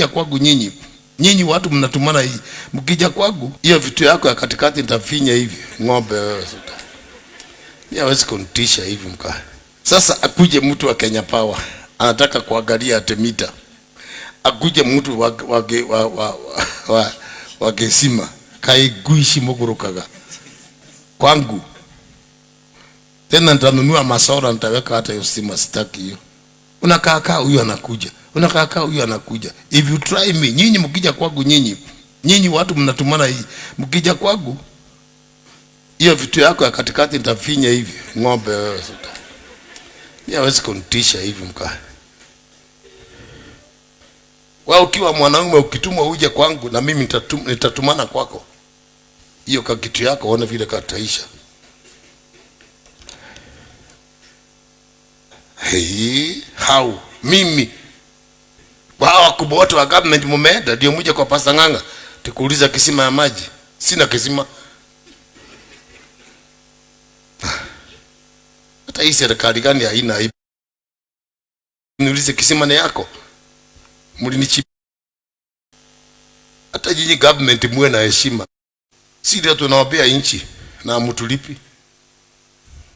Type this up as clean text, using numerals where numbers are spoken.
mkija kwangu nyinyi, nyinyi watu mnatumana hii, mkija kwangu hiyo vitu yako ya katikati nitafinya hivi ng'ombe wewe. Mimi hawezi kunitisha hivi mkaa. Sasa akuje mtu wa Kenya Power anataka kuangalia ati mita, akuje mtu wa kisima kaiguishi mugurukaga kwangu tena, nitanunua masolar, nitaweka hata hiyo stima, sitaki hiyo. Unakaa kaa huyu anakuja, unakaa kaa huyu anakuja. If you try me, nyinyi mkija kwangu nyinyi, nyinyi watu mnatumana hii, mkija kwangu hiyo vitu yako ya katikati nitafinya hivi ng'ombe wewe. Mimi hawezi kunitisha hivi mkaa. Wewe ukiwa mwanaume ukitumwa uje kwangu na mimi nitatumana kwako. Hiyo kakitu yako ona vile kataisha. Hey, how? Mimi wao wakubwa wote wa government mumeenda ndio muje kwa Pastor Ng'ang'a tukuuliza kisima ya maji. Sina kisima. Hata hii serikali gani haina aibu? Niulize kisima ni yako? Mlinichi. Hata nyinyi government muwe na heshima. Si ndio tunawaambia nchi na mtulipi.